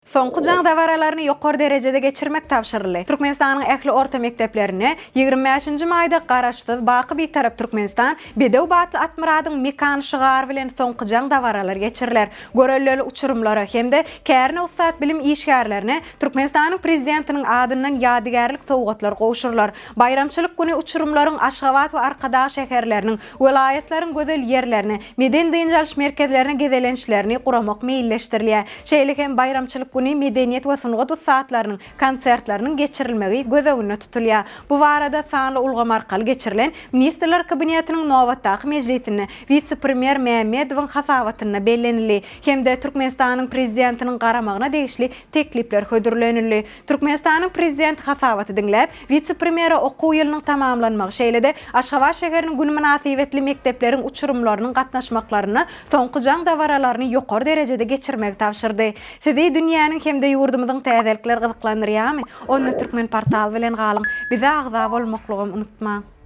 Soňky jaň dabaralaryny ýokary derejede geçirmek tabşyryldy. Türkmenistanyň ähli orta mekdeplerinde 25-nji maýda Garaşsyz, baky Bitarap Türkmenistan, bedew batly at-myradyň mekany şygary bilen soňky jaň dabaralary geçiriler. Görelleli uçurymlara hem-de kärine ussat bilim işgärlerine Türkmenistanyň Prezidentiniň adyndan ýadygärlik sowgatlar gowşurylar. Baýramçylyk güni uçurymlaryň Aşgabat we Arkadag şäherleriniň, welaýatlaryň gözel ýerlerine, medeni-dynç alyş merkezlerine gezelençlerini guramak meýilleşdirilýär. Şeýle hem baýramçylyk güni medeniýet we sungat ussatlarynyň konsertleriniň geçirilmegi göz öňünde tutulýar. Bu barada sanly ulgam arkaly geçirilen Ministrler Kabinetiniň nobatdaky mejlisinde wise-premýer Mämmedowyň hasabatynda bellenildi hem-de Türkmenistanyň Prezidentiniň garamagyna degişli teklipler hödürlenildi. Türkmenistanyň Prezidenti hasabaty diňläp, wise-premýere okuw ýylynyň tamamlanmagy, şeýle-de Aşgabat şäheriniň güni mynasybetli mekdepleriň uçurymlarynyň gatnaşmaklarynda soňky jaň dabaralaryny ýokary derejede geçirmegi tabşyrdy. Sizi dünýäniň hem-de ýurdumyzyň täzelikleri gyzyklandyrýarmy? Onda Türkmenportal bilen galyň! Bize agza bolmaklygam unutmaň!